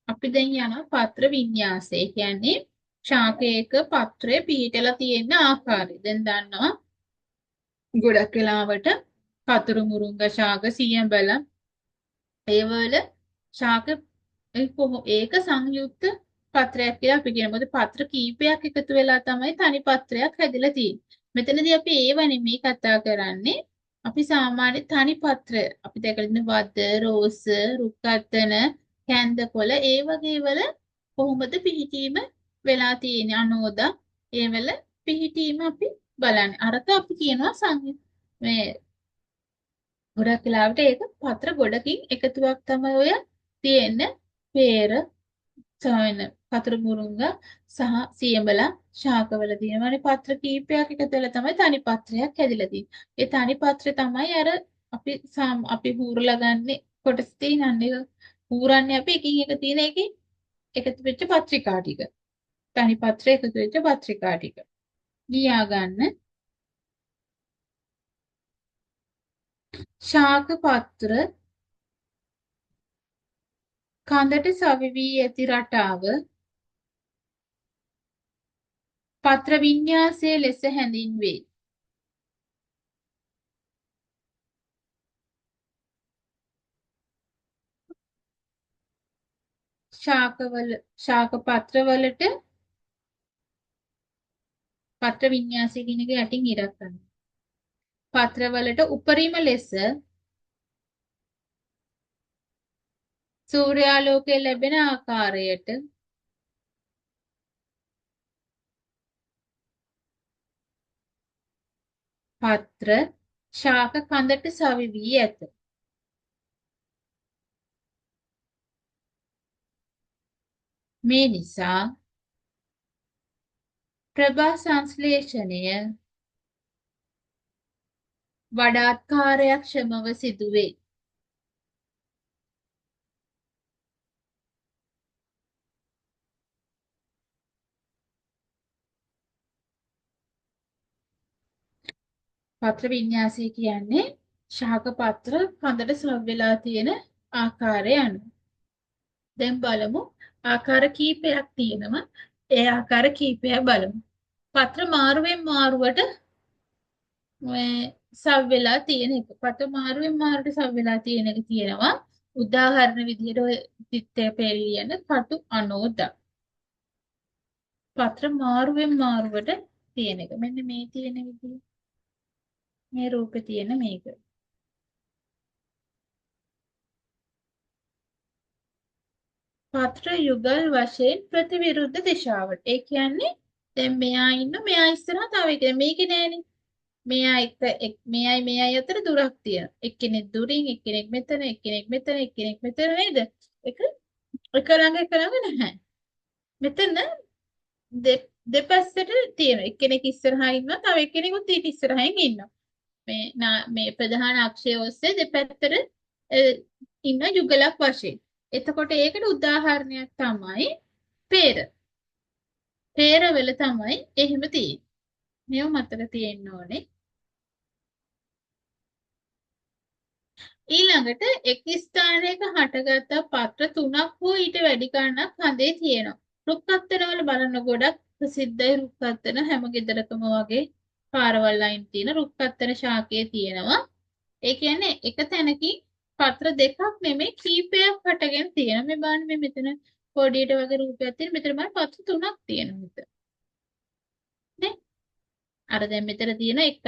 අපි දැන් යනවා පත්‍ර වින්‍යාසය. ඒ කියන්නේ ශාකයක පත්‍රය පිහිටලා තියෙන ආකාරය. දැන් දන්නවා ගොඩක් වෙලාවට කතුරු මුරුංග ශාක, සියඹල ඒවල ශාක ඒක සංයුක්ත පත්‍රයක් කියලා අපි කියනවා. මොකද පත්‍ර කීපයක් එකතු වෙලා තමයි තනි පත්‍රයක් හැදිලා තියෙන්නේ. මෙතනදී අපි ඒව නෙමෙයි කතා කරන්නේ. අපි සාමාන්‍ය තනි පත්‍ර අපි දැකලා ඉන්න වද, රෝස, රුක්කත්තන, කැන්ද කොළ ඒ වගේ වල කොහොමද පිහිටීම වෙලා තියෙන්නේ, අනෝදා ඒ වල පිහිටීම අපි බලන්නේ. අරක අපි කියනවා මේ ගොඩක් වෙලාවට ඒක පත්‍ර ගොඩකින් එකතුවක් තමයි ඔය තියෙන්නේ. පේර සායන කතුරු මුරුංග සහ සියඹලා ශාකවල තියෙනවානේ පත්‍ර කීපයක් එකතු වෙලා තමයි තනි පත්‍රයක් හැදිලා තියෙන්නේ. ඒ තනි පත්‍රය තමයි අර අපි හූරලා ගන්නේ කොටස් තියෙනන්නේ. ඒක හූරන්නේ අපි එකින් එක තියෙන එකේ එකතු වෙච්ච පත්‍රිකා ටික. තනි පත්‍රය එකතු වෙච්ච පත්‍රිකා ටික. ලියා ගන්න. ශාක පත්‍ර කඳට සවි වී ඇති රටාව පත්‍ර වින්‍යාසය ලෙස හැඳින්වේ. ශාක පත්‍රවලට පත්‍ර වින්‍යාසය කියන එක යටින් ඉරක් කරනවා. පත්‍රවලට උපරිම ලෙස සූර්යාලෝකය ලැබෙන ආකාරයට පත්‍ර ශාක කඳට සවි වී ඇත. මේ නිසා ප්‍රභා සංශ්ලේෂණය වඩාත් කාර්යක්ෂමව සිදුවේ. පත්‍ර වින්‍යාසය කියන්නේ ශාක පත්‍ර කඳට සව් වෙලා තියෙන ආකාරය අනුව. දැන් බලමු ආකාර කීපයක් තියෙනවා. ඒ ආකාර කීපය බලමු. පත්‍ර මාරුවෙන් මාරුවට මේ සව් වෙලා තියෙන එක. පත්‍ර මාරුවෙන් මාරුවට සව් වෙලා තියෙන එක තියෙනවා. උදාහරණ විදිහට ඔය චිත්‍රය පෙළියන කටු අනෝදා. පත්‍ර මාරුවෙන් මාරුවට තියෙන එක. මෙන්න මේ තියෙන විදිහ. මේ රූපේ තියෙන මේක. පත්‍ර යුගල් වශයෙන් ප්‍රතිවිරුද්ධ දිශාවට. ඒ කියන්නේ දැන් මෙයා ඉන්න මෙයා ඉස්සරහා තව එකෙක්. මේකේ නෑනේ. මෙයා එක මෙයයි මෙයයි අතර දුරක් තියෙනවා. එක්කෙනෙක් දුරින්, එක්කෙනෙක් මෙතන, එක්කෙනෙක් මෙතන, එක්කෙනෙක් මෙතන නේද? එක එක ළඟ එක ළඟ නැහැ. මෙතන දෙපැත්තට තියෙනවා. එක්කෙනෙක් ඉස්සරහා ඉන්නවා, තව එක්කෙනෙකුත් ඊට ඉස්සරහින් ඉන්නවා. මේ ප්‍රධාන අක්ෂය ඔස්සේ දෙපැත්තට ඉන්න යුගලක් වශයෙන්. එතකොට ඒකට උදාහරණයක් තමයි පේර. පේරවල තමයි එහෙම තියෙන්නේ. මේව මතක තියෙන්න ඕනේ. ඊළඟට එක් ස්ථානයක හටගත් පත්‍ර තුනක් හෝ ඊට වැඩි ගණනක් හඳේ තියෙනවා. රුක්කත්තනවල බලන්න ගොඩක් ප්‍රසිද්ධයි රුක්කත්තන හැම ගෙදරකම වගේ පාරවල් අයින් තියෙන රුක්කත්තන ශාකයේ තියෙනවා. ඒ කියන්නේ එක තැනකින් පත්‍ර දෙකක් නෙමෙයි කීපයක් හටගෙන තියෙනවා. මේ බලන්න මේ මෙතන පොඩියට වගේ රූපයක් තියෙන. මෙතන බලන්න පත්‍ර තුනක් තියෙනවා මෙතන. නේ? අර දැන් මෙතන තියෙන එකක්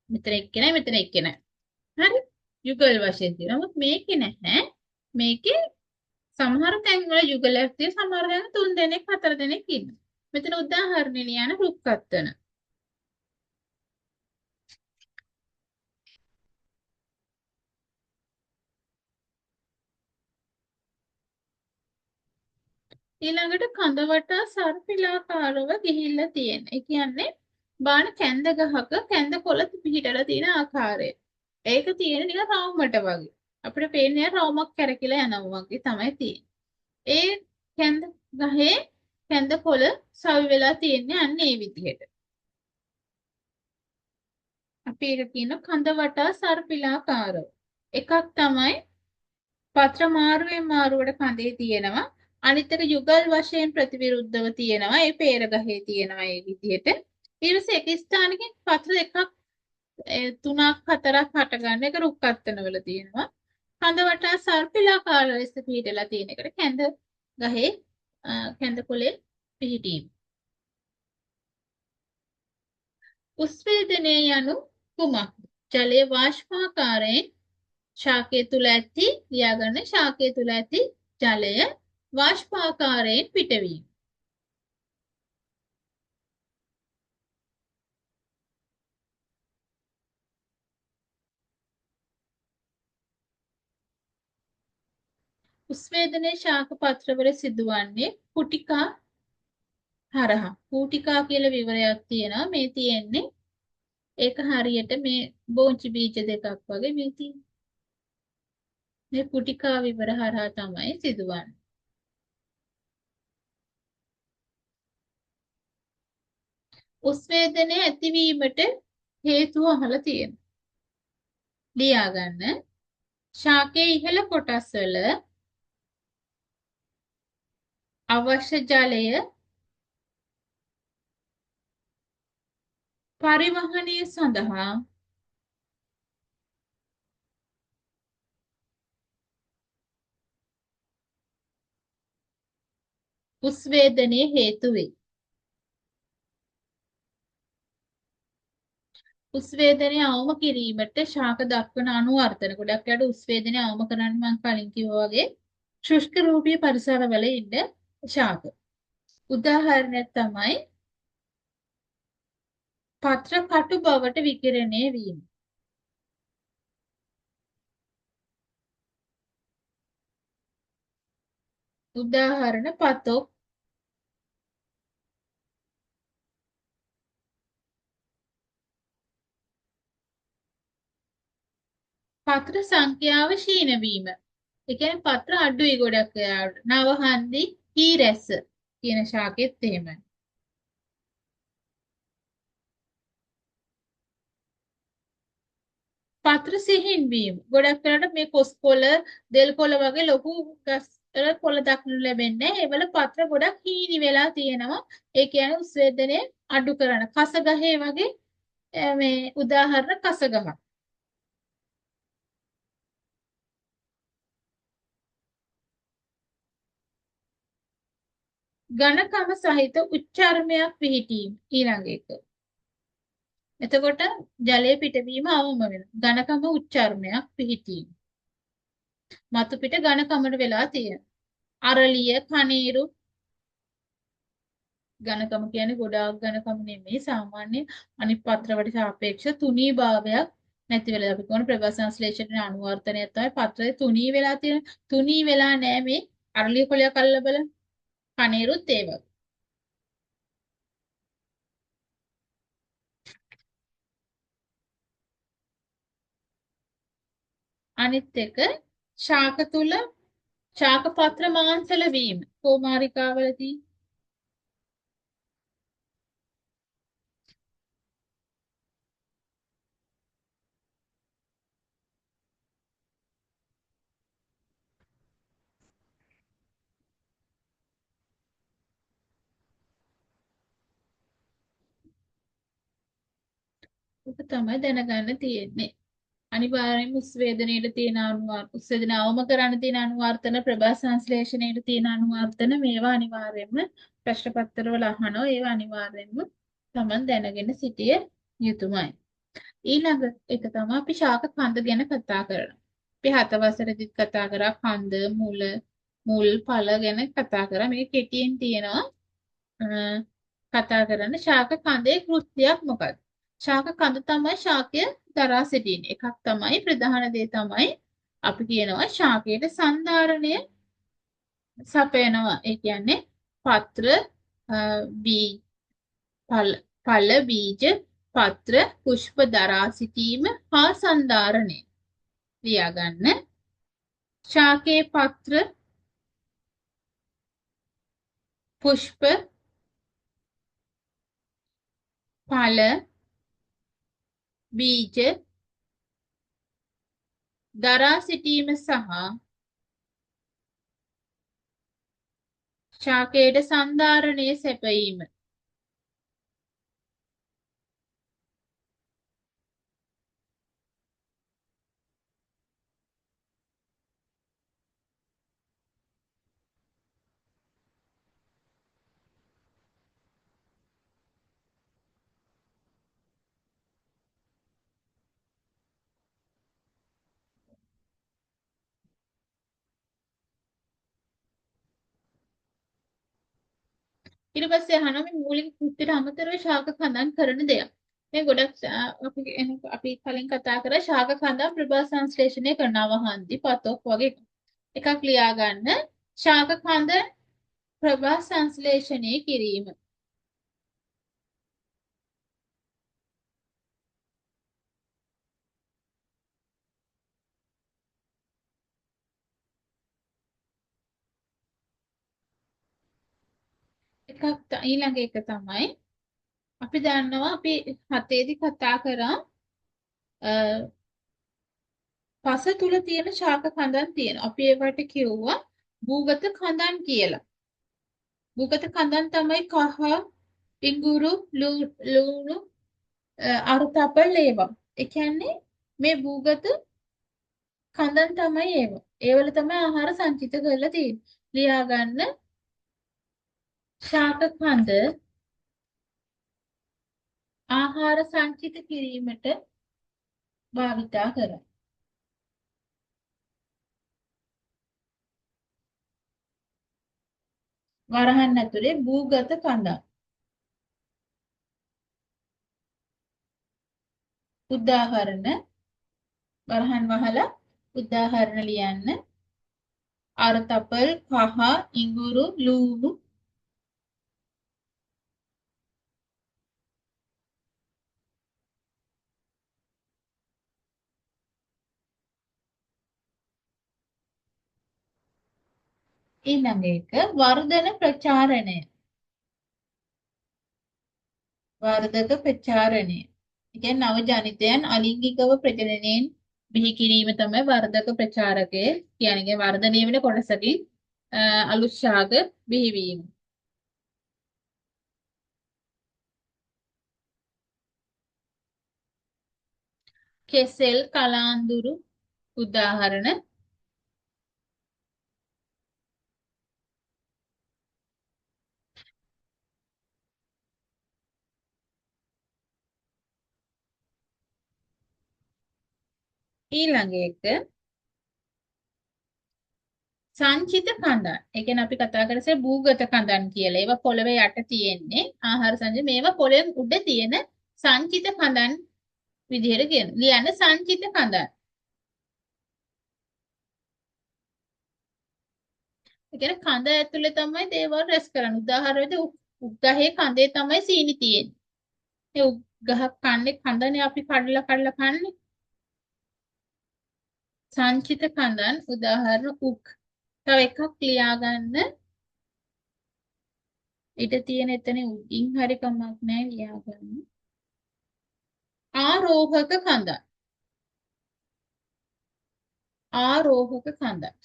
මෙතන එක්කෙනයි මෙතන එක්කෙනයි. හරි? යුගල් වශයෙන් තියෙනවා. නමුත් මේකේ නැහැ. මේකේ සමහර තැන්වල යුගලයක් තියෙන සමහර තැන්වල තුන් දෙනෙක් හතර දෙනෙක් ඉන්නවා. මෙතන උදාහරණ ලියන රුක්කත්තන. ඊළඟට කඳ වටා සර්පිලාකාරව ගිහිල්ලා තියෙන. ඒ කියන්නේ බාන කැන්ද ගහක කැන්ද කොළ පිහිටලා තියෙන ආකාරය. ඒක තියෙන නිකන් රවුමට වගේ. අපිට පේන්නේ රවුමක් කැරකිලා යනවා වගේ තමයි තියෙන්නේ. ඒ කැන්ද ගහේ කැන්ද කොළ සවි වෙලා තියෙන්නේ අන්න ඒ විදිහට. අපි ඒක කියන කඳ වටා සර්පිලාකාරව. එකක් තමයි පත්‍ර මාරුවෙන් මාරුවට කඳේ තියෙනවා. අනිත් එක යුගල් වශයෙන් ප්‍රතිවිරුද්ධව තියෙනවා. ඒ පේර ගහේ තියෙනවා ඒ විදිහට. ඊට පස්සේ එක ස්ථානකින් පත්‍ර එකක් තුනක් හතරක් හට ගන්න එක රුක්කත්තන වල තියෙනවා. කඳ වටා සර්පිලාකාර ලෙස පිහිටලා තියෙන එකට කැඳ ගහේ කැඳ කොළේ පිහිටීම. උස්වේදනය යනු කුමක්ද? ජලය වාෂ්පාකාරයෙන් ශාකය තුල ඇති ලියාගන්න ශාකය තුල ඇති ජලය වාෂ්පාකාරයෙන් පිටවීම. උස්වේදනයේ ශාක පත්‍රවල සිදුවන්නේ කුටිකා හරහා. කූටිකා කියලා විවරයක් තියෙනවා. මේ තියෙන්නේ ඒක හරියට මේ බෝංචි බීජ දෙකක් වගේ මේ තියෙන්නේ. මේ කුටිකා විවර හරහා තමයි සිදුවන්නේ. උස්වේදනය ඇතිවීමට හේතුව අහලා තියෙනවා. ලියා ගන්න. ශාකයේ ඉහළ කොටස්වල අවශ්‍ය ජලය පරිවහනය සඳහා උස්වේදනය හේතු වේ. උස්වේදනය අවම කිරීමට ශාක දක්වන අනුවර්තන. ගොඩක් අයට උස්වේදනය අවම කරන්න මම කලින් කිව්වා වගේ ශුෂ්ක රූපී පරිසරවල ඉන්න ශාක. උදාහරණයක් තමයි පත්‍ර කටු බවට විකිරණය වීම. උදාහරණ පතොක්, පත්‍ර සංඛ්‍යාව ක්ෂීණ වීම. ඒ කියන්නේ පත්‍ර අඩුයි ගොඩක් වෙලාවට. නවහන්දි හීරැස්ස කියන ශාකෙත් එහෙමයි. පත්‍ර සිහින් වීම. ගොඩක් වෙලාවට මේ කොස් කොළ, දෙල් කොළ වගේ ලොකු ගස් වල කොළ දක්නට ලැබෙන්නේ නැහැ. ඒවල පත්‍ර ගොඩක් හීනි වෙලා තියෙනවා. ඒ කියන්නේ උස්වේදනය අඩු කරන. කස ගහේ වගේ මේ උදාහරණ කස ගහ. ඝනකම සහිත උච්චර්මයක් පිහිටීම ඊළඟ එක. එතකොට ජලය පිටවීම අවම වෙනවා. ඝනකම උච්චර්මයක් පිහිටීම. මතු පිට ඝනකමට වෙලා තියෙනවා. අරලිය, කනීරු. ඝනකම කියන්නේ ගොඩාක් ඝනකම නෙමෙයි, සාමාන්‍ය අනිත් පත්‍රවලට සාපේක්ෂ තුනී භාවයක් නැති වෙලා. අපි කියවන ප්‍රභා සංශ්ලේෂණ අනුවර්තනයක් තමයි පත්‍රයේ තුනී වෙලා තියෙන. තුනී වෙලා නෑ මේ අරලිය කොළයක් අල්ලලා බලන්න. කනීරුත් ඒ වගේ. අනිත් එක ශාක තුල ශාක පත්‍ර මාංශල වීම. කෝමාරිකාවලදී ඔක තමයි දැනගන්න තියෙන්නේ. අනිවාර්යයෙන්ම උස්වේදනයට තියෙන උස්වේදන අවම කරන්න තියෙන අනුවර්තන, ප්‍රභා සංශ්ලේෂණයට තියෙන අනුවර්තන මේවා අනිවාර්යයෙන්ම ප්‍රශ්න පත්‍රවල අහනවා. ඒවා අනිවාර්යයෙන්ම තමන් දැනගෙන සිටිය යුතුමයි. ඊළඟ එක තමයි අපි ශාක කඳ ගැන කතා කරනවා. අපි හත වසරේදීත් කතා කරා කඳ, මුල්, ඵල ගැන කතා කරා. මේක කෙටියෙන් තියෙනවා කතා කරන්න. ශාක කඳේ කෘත්‍යයක් මොකක්ද? ශාක කඳ තමයි ශාකය දරා සිටින්නේ. එකක් තමයි ප්‍රධාන දේ තමයි අපි කියනවා ශාකයට සන්ධාරණය සපයනවා. ඒ කියන්නේ පත්‍ර, ඵල, බීජ, පත්‍ර, පුෂ්ප දරා සිටීම හා සන්ධාරණය. ලියාගන්න. ශාකයේ පත්‍ර, පුෂ්ප, ඵල, බීජ දරා සිටීම සහ ශාකයට සන්ධාරණය සැපයීම. ඊට පස්සේ අහනවා මේ මූලික කෘත්‍යයට අමතරව ශාක කඳන් කරන දෙයක්. මේ ගොඩක් අපි කලින් කතා කරා ශාක කඳන් ප්‍රභා සංශ්ලේෂණය කරන අවහන්දි පතොක් වගේ එකක් ලියා ගන්න. ශාක කඳ ප්‍රභා සංශ්ලේෂණය කිරීම. එකක් ඊළඟ එක තමයි අපි දන්නවා අපි හතේදී කතා කරා පස තුල තියෙන ශාක කඳන් තියෙනවා. අපි ඒවට කිව්වා භූගත කඳන් කියලා. භූගත කඳන් තමයි කහ, ඉඟුරු, ලුණු, අරුතපල් ඒවා. ඒ කියන්නේ මේ භූගත කඳන් තමයි ඒවා. ඒවල තමයි ආහාර සංචිත කරලා තියෙන්නේ. ලියා ගන්න ශාක කඳ ආහාර සංචිත කිරීමට භාවිතා කරයි. වරහන් ඇතුලේ භූගත කඳන්. උදාහරණ වරහන් වහලා උදාහරණ ලියන්න. අරතපල්, කහ, ඉඟුරු, ලූණු. ඊළඟ එක වර්ධන ප්‍රචාරණය. වර්ධක ප්‍රචාරණය. ඒ කියන්නේ නව ජනිතයන් අලිංගිකව ප්‍රජනනයෙන් බිහි කිරීම තමයි වර්ධක ප්‍රචාරකය කියන්නේ. ඒ වර්ධනය වෙන කොටසකින් අලුත් ශාක බිහිවීම. කෙසෙල්, කලාඳුරු උදාහරණ. ඊළඟ එක සංචිත කඳන්. ඒ කියන්නේ අපි කතා කරසේ භූගත කඳන් කියලා. ඒවා පොළවේ යට තියෙන්නේ ආහාර සංචිත. මේවා පොළවෙන් උඩ තියෙන සංචිත කඳන් විදිහට කියනවා. ලියන්න සංචිත කඳන්. ඒ කියන්නේ කඳ ඇතුලේ තමයි දේවල් රැස් කරන්නේ. උදාහරණ විදිහට උක් ගහේ කඳේ තමයි සීනි තියෙන්නේ. ඒ උක් ගහක් කන්නේ කඳනේ අපි කඩලා කඩලා කන්නේ. සංචිත කඳන් උදාහරණ උක්. තව එකක් ලියා ගන්න. ඊට තියෙන එතන උඩින් හරි කමක් නැහැ ලියා ගන්න. ආරෝහක කඳන්. ආරෝහක කඳන්.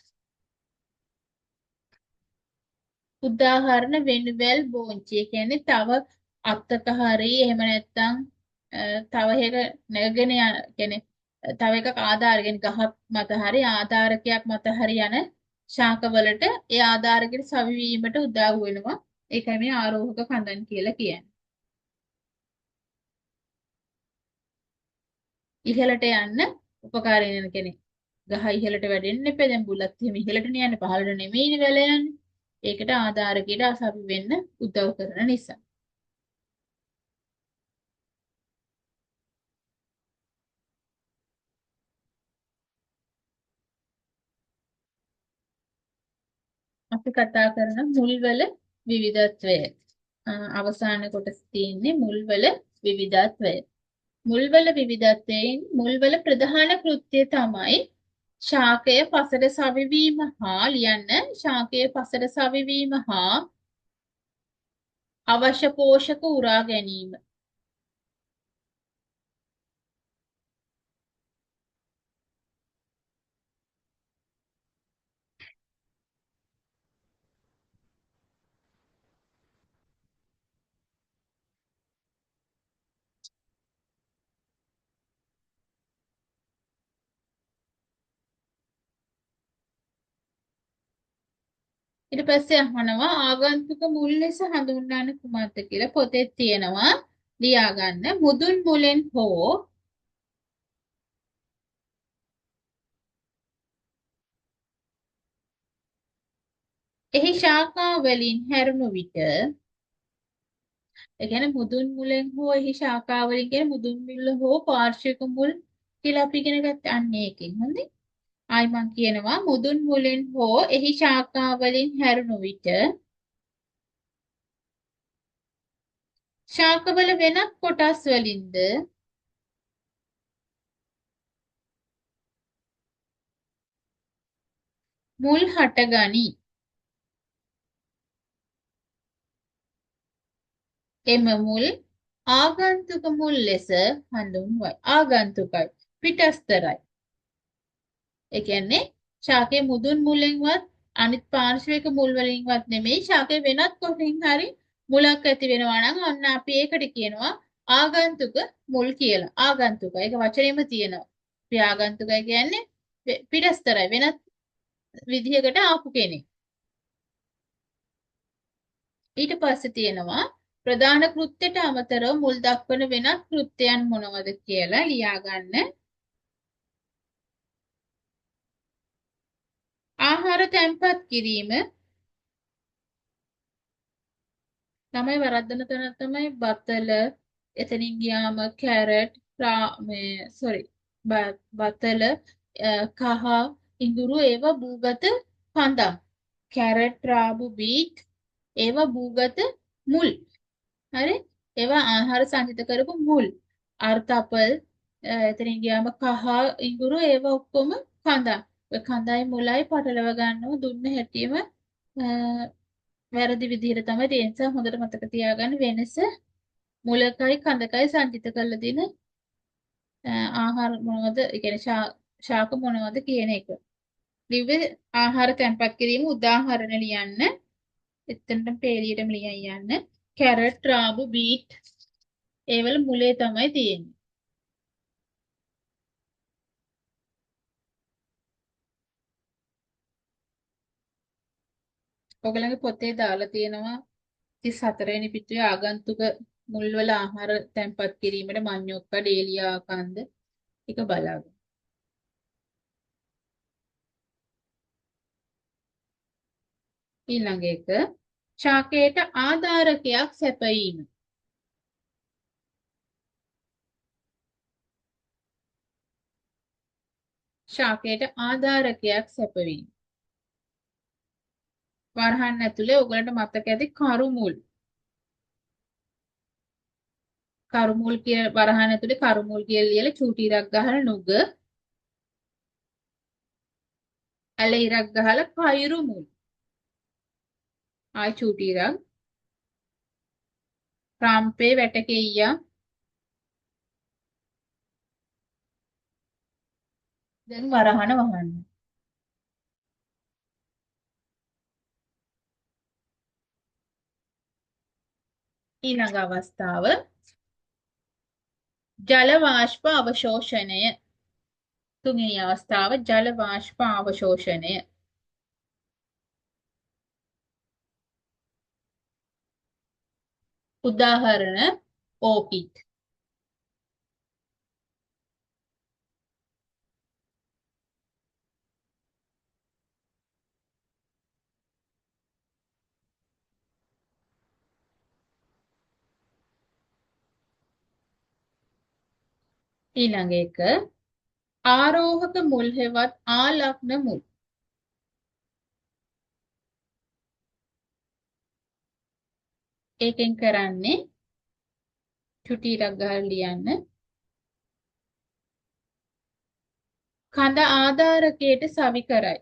උදාහරණ වෙනුවැල් බෝංචි. ඒ කියන්නේ තව අත්තක හරි එහෙම නැත්නම් තව එක නැගගෙන යන කියන්නේ තව එකක් ආධාර කියන්නේ ගහක් මත හරි ආධාරකයක් මත හරි යන ශාකවලට ඒ ආධාරකයට සවි වීමට උදව් වෙනවා. ඒකයි මේ ආරෝහක කඳන් කියලා කියන්නේ. ඉහළට යන්න උපකාර වෙන කෙනෙක්. ගහ ඉහළට වැඩෙන්න එපා. දැන් බුලත් එහෙම ඉහළට යන්නේ පහළට නෙමෙයිනේ වැල යන්නේ. ඒකට ආධාරකයට අසවි වෙන්න උදව් කරන නිසා. අපි කතා කරන මුල්වල විවිධත්වය. අවසාන කොටස තියෙන්නේ මුල්වල විවිධත්වය. මුල්වල විවිධත්වයෙන් මුල්වල ප්‍රධාන කෘත්‍යය තමයි ශාකය පසට සවිවීම හා ලියන්න ශාකය පසට සවිවීම හා අවශ්‍ය පෝෂක උරා ගැනීම. ඊට පස්සේ අහනවා ආගන්තුක මුල් ලෙස හඳුන්වන්නේ කුමක්ද කියලා පොතේ තියෙනවා ලියා ගන්න. මුදුන් මුලෙන් හෝ එහි ශාඛා වලින් හැරුණු විට, ඒ කියන්නේ මුදුන් මුලෙන් හෝ එහි ශාඛා වලින් කියන්නේ මුදුන් මුල හෝ පාර්ශ්වික මුල් කියලා අපි ඉගෙන ගත්තේ අන්න ඒකෙන්. හොඳයි. ආයි මං කියනවා මුදුන් මුලෙන් හෝ එහි ශාඛා වලින් හැරුණු විට ශාකවල වෙනත් කොටස් වලින්ද මුල් හටගනී. එම මුල් ආගන්තුක මුල් ලෙස හඳුන්වයි. ආගන්තුකයි, පිටස්තරයි. ඒ කියන්නේ ශාකයේ මුදුන් මුලෙන්වත් අනිත් පාර්ශ්වයක මුල් වලින්වත් නෙමෙයි ශාකයේ වෙනත් කොහෙන් හරි මුලක් ඇති වෙනවා නම් ඔන්න අපි ඒකට කියනවා ආගන්තුක මුල් කියලා. ආගන්තුක. ඒක වචනේම තියෙනවා. අපි ආගන්තුකයි කියන්නේ පිටස්තරයි වෙනත් විදිහකට ආපු කෙනෙක්. ඊට පස්සේ තියෙනවා ප්‍රධාන කෘත්‍යයට අමතරව මුල් දක්වන වෙනත් කෘත්‍යයන් මොනවද කියලා ලියා ගන්න. ආහාර තැන්පත් කිරීම. ළමයි වරද්දන තැන තමයි බතල, එතනින් ගියාම කැරට්, මේ සෝරි බතල, කහ, ඉඟුරු ඒවා භූගත කඳක්. කැරට්, රාබු, බීට් ඒවා භූගත මුල්. හරි? ඒවා ආහාර සංචිත කරපු මුල්. අර්තපල්, එතනින් ගියාම කහ, ඉඟුරු ඒවා ඔක්කොම කඳක්. ඔය කඳයි මුලයි පටලව ගන්නව දුන්න හැටිම වැරදි විදිහට තමයි තියෙන නිසා හොඳට මතක තියාගන්න වෙනස මුලකයි කඳකයි සංචිත කරලා තියෙන ආහාර මොනවද? ඒ කියන්නේ ශාක මොනවද කියන එක. ලිව්වේ ආහාර තැන්පත් කිරීම උදාහරණ ලියන්න. එතනට පේලියටම ලියන් යන්න. කැරට්, රාබු, බීට් ඒවල මුලේ තමයි තියෙන්නේ. ඔයගොල්ලන්ගේ පොතේ දාලා තියෙනවා 34 වෙනි පිටුවේ ආගන්තුක මුල්වල ආහාර තැන්පත් කිරීමට මඤ්ඤොක්ක, ඩේලියා කන්ද එක බලාගන්න. ඊළඟ එක ශාකයට ආධාරකයක් සැපයීම. ශාකයට ආධාරකයක් සැපවීම. වරහන් ඇතුලේ ඔයගලන්ට මතක ඇති කරුමුල්. කරුමුල් කිය වරහන් ඇතුලේ කරුමුල් කියලා ලියලා චූටි ඉරක් ගහලා නුග. ඇල ඉරක් ගහලා කයුරු මුල්. ආයි චූටි ඉරක්. රාම්පේ වැටකෙයියා. දැන් වරහන වහන්න. ඊළඟ අවස්ථාව ජල වාෂ්ප අවශෝෂණය. තුන්වෙනි අවස්ථාව ජල වාෂ්ප අවශෝෂණය. උදාහරණ ඕකිඩ්. ඊළඟ එක ආරෝහක මුල් හෙවත් ආලග්න මුල්. ඒකෙන් කරන්නේ චුටි ඉරක් ගහලා ලියන්න. කඳ ආධාරකයට සවි කරයි.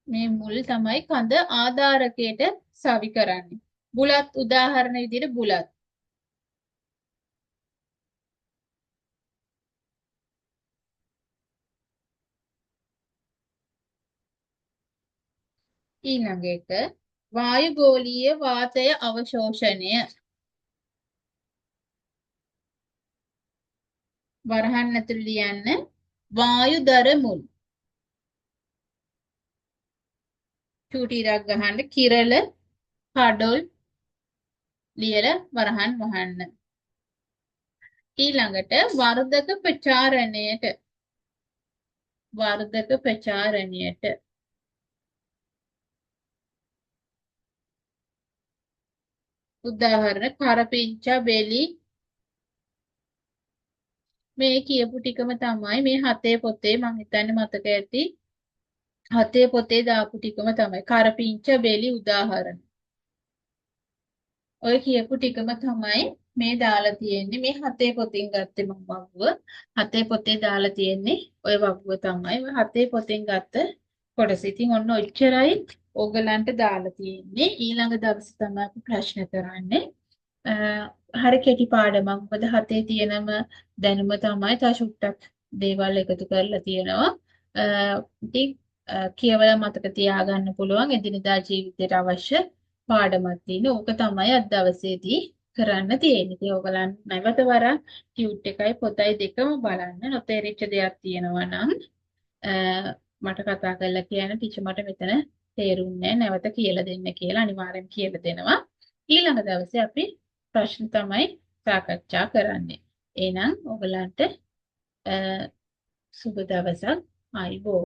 මේ මුල් තමයි කඳ ආධාරකයට සවි කරන්නේ. බුලත් උදාහරණ විදිහට බුලත්. ඊළඟ එක වායුගෝලීය වාතය අවශෝෂණය. වරහන් ඇතුළේ ලියන්න වායුදර මුල්. චූටි ඉරක් ගහන්න කිරල කඩොල් ලියලා වරහන් වහන්න. ඊළඟට වර්ධක ප්‍රචාරණයට. වර්ධක ප්‍රචාරණයට උදාහරණ කරපිංචා බෙලි. මේ කියපු ටිකම තමයි මේ හතේ පොතේ මං හිතන්නේ මතක ඇති. හතේ පොතේ දාපු ටිකම තමයි කරපිංචා බෙලි උදාහරණ. ඔය කියපු ටිකම තමයි මේ දාලා තියෙන්නේ. මේ හතේ පොතෙන් ගත්තේ මං වගුව. හතේ පොතේ දාලා තියෙන්නේ ඔය වගුව තමයි. ඔය හතේ පොතෙන් ගත්ත කොටස. ඉතින් ඔන්න ඔච්චරයි ඕගලන්ට දාලා තියෙන්නේ. ඊළඟ දවසේ තමයි අපි ප්‍රශ්න කරන්නේ. හරි කෙටි පාඩමක්. මොකද හතේ තියෙනම දැනුම තමයි. තව චුට්ටක් දේවල් එකතු කරලා තියෙනවා. ඉතින් කියවලා මතක තියාගන්න පුළුවන් එදිනෙදා ජීවිතයට අවශ්‍ය පාඩමක් තියෙන. ඕක තමයි අද දවසේදී කරන්න තියෙන්නේ. ඉතින් ඔයගලන් නැවත වරක් ටියුට් එකයි පොතයි දෙකම බලන්න. නොතේරිච්ච දෙයක් තියෙනවා නම් මට කතා කරලා කියන්න ටීචර් මට මෙතන තේරුන්නේ නැහැ නැවත කියලා දෙන්න කියලා අනිවාර්යෙන් කියලා දෙනවා. ඊළඟ දවසේ අපි ප්‍රශ්න තමයි සාකච්ඡා කරන්නේ. එහෙනම් ඔයගලන්ට සුබ දවසක්, ආයුබෝවන්.